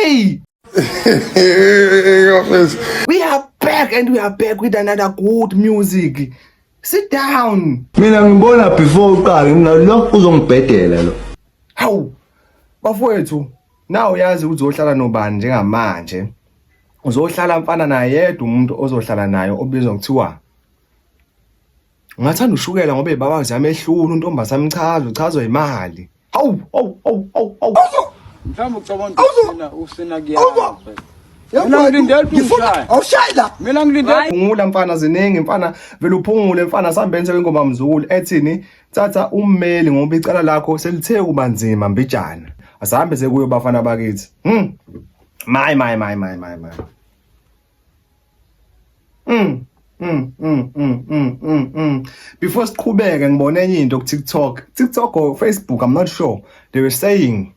Hey! We are back and we are back with another good music. Sit down. Mina ngibona before uqale mina lo uzongibhedela lo. Hawu. Bafowethu, nawe uyazi ukuthi uzohlala nobani njengamanje. Uzohlala mfana naye yedwa umuntu ozohlala naye obizwa kuthiwa Ngathanda ushukela ngoba ibabazi yami ehlula untombaza amchaza uchazwa imali. Hawu, hawu, hawu, hawu, hawu. Mhlawumbe ucabanga ukuthi usina usina kuyapha. Mina ngilindele ukuthi ungishaye. Awushayi la. Mina ngilindele Phungula mfana ziningi mfana vele uphungule mfana sambeni sengoma mzukulu ethini thatha ummeli ngoba icala lakho selithe kuba nzima mbijana. Asambe sekuyo bafana bakithi. My my my my my my. Before siqhubeke ngibone enye into ku TikTok. TikTok or Facebook, I'm not sure. They were saying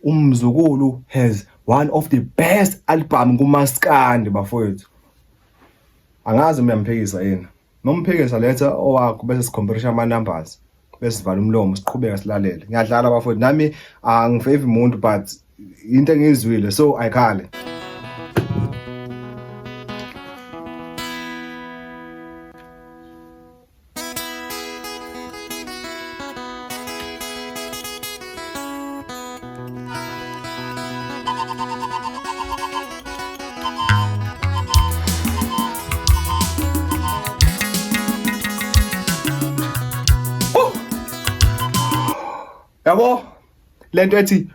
uMzukulu has one of the best album kumaskandi bafowethu. Angazi uyamphikisa yini. Nomphikisa letha owakho bese sicomparisha ama numbers. Bese sivala umlomo siqhubeka silalele. Ngiyadlala bafowethu nami angifavor umuntu but into engiyizwile so ayikhale. Yabo lento ethi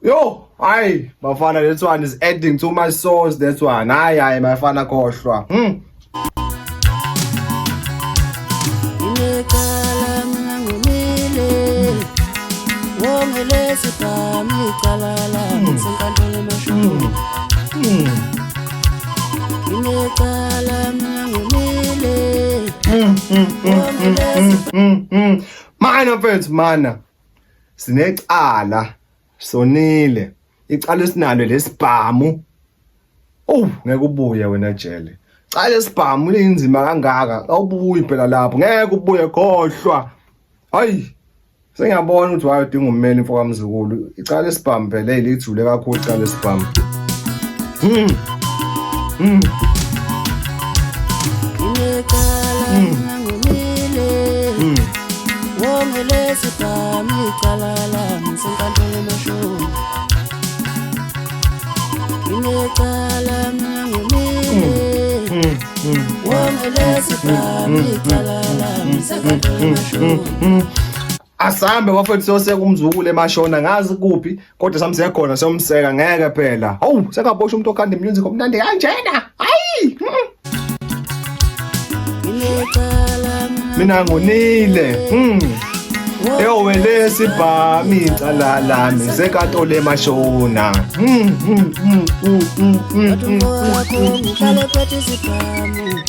yo hayi bafana this one is adding too much sauce that one hayi hayi bafana khohlwa. Inecala mina ngomile wongele sibhamu icala lami senkantolo emashumi. Inecala mina ngomile wongele Mana mfethu mana. Sinecala sonile. Icala esinalo lesibhamu. Oh, ngeke ubuye wena jele. Cala esibhamu linzima kangaka. Awubuyi phela lapho. Ngeke ubuye khohlwa. Hayi. Sengiyabona ukuthi wayodinga ummeli mfo kaMzukulu. Icala esibhamu phela lijule kakhulu icala esibhamu. Inecala mina ngomile wongele sibhamu icala lami senkantolo emashumi. Inecala mina ngomile wongele sibhamu icala lami senkantolo emashumi. Asambe bafethu siyoseka umzukulu emashona ngazi kuphi kodwa samseka khona siyomseka ngeke phela. Hawu sekaboshwa umuntu okhanda music omnandi kanjena. Hayi. Inecala Mina ngonile. Eyo lesibhami icala lami sekatole emashona. Matumbo wakho ngihlale phethe isibhamu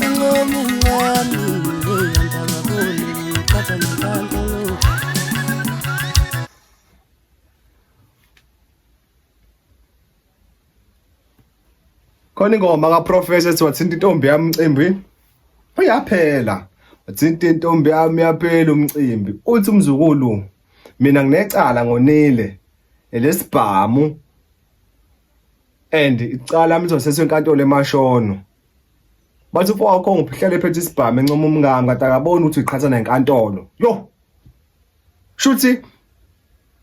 enqomu wami eyantangaboni ngiphatha nenkantolo. Khona ingoma kaProfessor ethi wathinta intombi yami umcimbi uyaphela. Wathinta intombi yami yaphela umcimbi. Uthi umzukulu mina nginecala ngonile elesibhamu and icala lami lizoseswa enkantolo emashono. Bathi umfo wakho ngihlale ephethe isibhamu encoma umngami kanti akaboni ukuthi uyiqhatha nenkantolo. Yo! Shuthi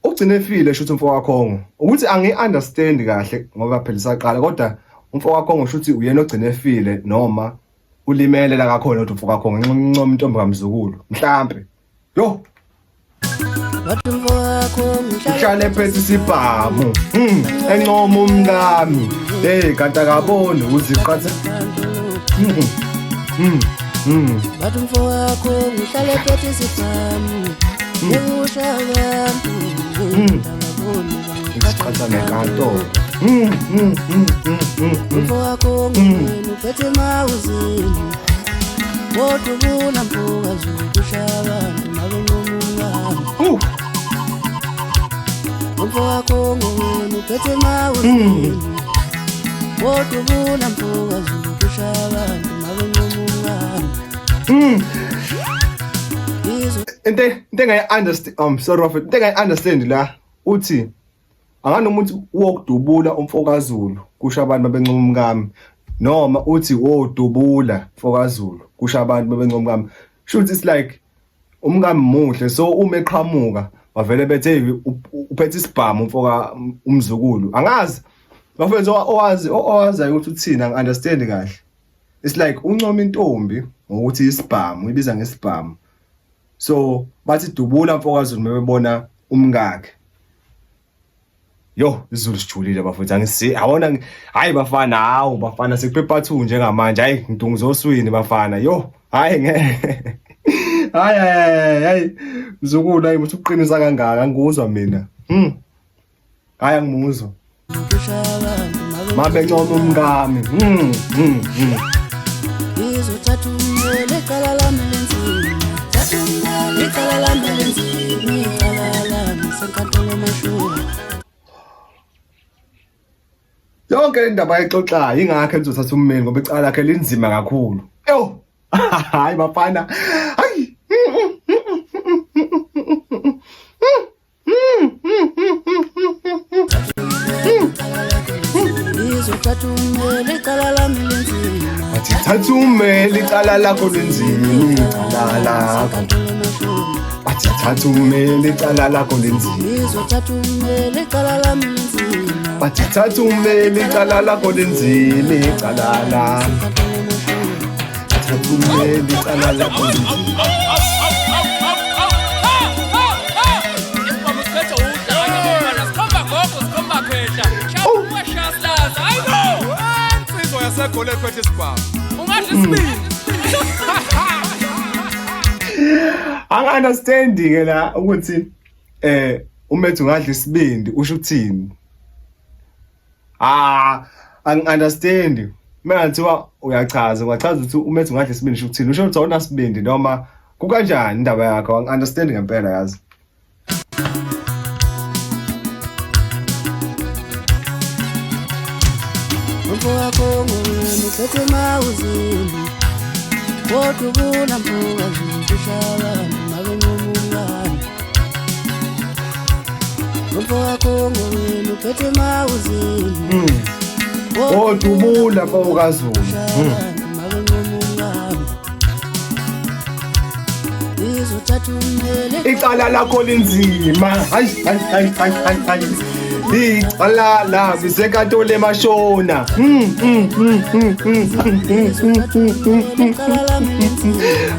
ugcine efile shuthi umfo kaKhongo. Ukuthi angi-understand kahle ngoba phela isaqala kodwa umfo kaKhongo shuthi uyena ogcine efile noma ulimele la kakhona kodwa umfo kaKhongo ncoma intombi kaMzukulu mhlambe. Yo! Matumbo wakho Uhlale ephethe isibhamu. Encoma umkami. Hey kanti akaboni uziqhatha. Bathi wakho ngihlale phethe isibhamu ngikusha abantu ngaboni Isiqhatha nenkantolo. Umfo wakho ngwenu uphethe mawuzini kodwa ubula mfoka zokusha abantu nabenqomungami. Umfo wakho ngwenu uphethe mawuzini kodwa ubula mfoka zokusha abantu nabenqomungami. Into engayi understand sorry bafethu, into engayi understand la. Uthi anganoma uthi wokudubula umfokaZulu kusho abantu babencoma umkami noma uthi wodubula mfokaZulu kusho abantu babencoma umkami. Shuthi it's like umkami muhle so uma eqhamuka bavele bethe hey uphethe isibhamu umfoka umzukulu. Angazi bafethu owazi owazayo ukuthi uthini angi-understand kahle. It's like uncoma intombi ngokuthi isibhamu ibiza ngesibhamu. So bathi dubula mfokaZulu mebebona umkakhe. Yo izulu sijulile bafethu angisi awona hayi bafana hawu bafana sekupepa 2 njengamanje hayi ngidunguzoswini bafana yo hayi ngeke hayi hayi hayi mzukulu hayi muthi uqinisa kangaka ngikuzwa mina hayi angimuzwa mabencoma umkami Ngizothatha umele icala lami lenzima Thatha umele icala lami lenzima Icala lami senkantolo mashuwa Yonke le ndaba ayixoxayo ingakho elizothatha ummeli ngoba icala lakhe linzima kakhulu. Ewu hayi bafana hayi Wathi thatha umeli icala lakho linzima icala lakho Wathi thatha umeli icala lakho linzima Wathi thatha umeli icala lakho linzima icala lakho Thatha umeli icala lakho linzima Angi-understandi ke la ukuthi eh umethu ngadla isibindi usho ukuthini Ah, angi-understand. Uma ngathiwa uyachaza, ungachaza ukuthi umethu ngadla isibindi usho ukuthini. Usho ukuthi awunasibindi noma kukanjani indaba yakho? Angi-understand ngempela yazi. Umfowakho ngowenu uphethe mawuzini Wodubula mfoka Zulu kusho abantu mabencoma Umfowakho ngowenu uphethe mawuzini Wodubula mfoka Zulu. Icala lakho linzima. Hayi hayi hayi hayi hayi hayi. Icala lami senkantolo emashona.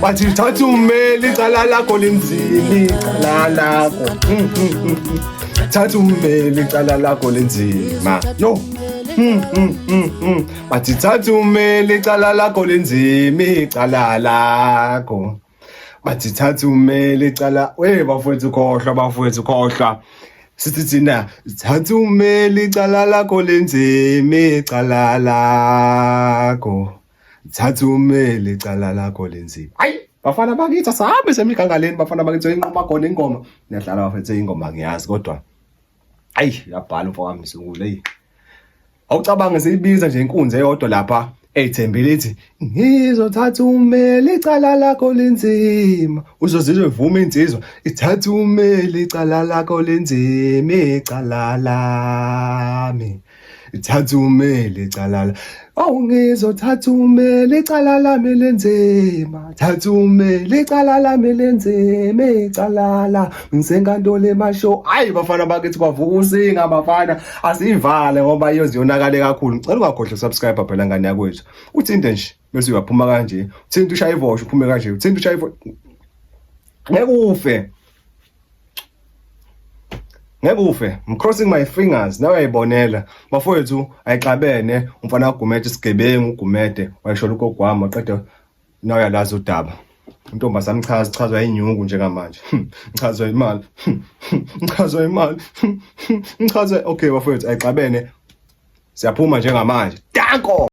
Bathi thatha ummeli icala lakho linzima icala lakho. Thatha ummeli icala lakho linzima. Yo. Bathi thatha ummeli icala lakho linzima icala lakho. Bathi thatha ummeli icala we bafowethu khohlwa bafowethu khohlwa. Sithi thina thatha ummeli icala lakho linzima icala lakho. Thatha ummeli icala lakho linzima. Hayi bafana bakithi asahambe semigangaleni bafana bakithi inquma khona ingoma. Niyadlala bafethu ingoma ngiyazi kodwa ayi yabhala umfo wami Mzukulu eyi. Awucabange seyibiza nje inkunzi eyodwa lapha eyithembile ithi ngizothatha umeli icala lakho linzima uzozizwa ivuma insizwa ithatha umeli icala lakho linzima icala lami ithatha umeli icala la awu ngizothatha umeli icala lami linzima thatha umeli icala lami linzima icala la ngisenkantolo emasho hayi bafana bakithi kwavuka usinga bafana asivale ngoba iyoze yonakale kakhulu ngicela ungakhohlwa subscribe phela ngane yakwethu uthinte nje bese uyaphuma kanje uthinte ushaye ivosho uphume kanje uthinte ushaye ivosho ngeke ufe ngeke ufe I'm crossing my fingers nawe uyayibonela bafowethu ayixabene umfana kaGumede isigebengu uGumede wayeshola ugogo wami waqeda nawe uyalazi udaba intombazane ichaza ichazwa inyuku njengamanje ngichazwa imali ngichazwa imali ngichazwa okay bafowethu ayixabene siyaphuma njengamanje danko.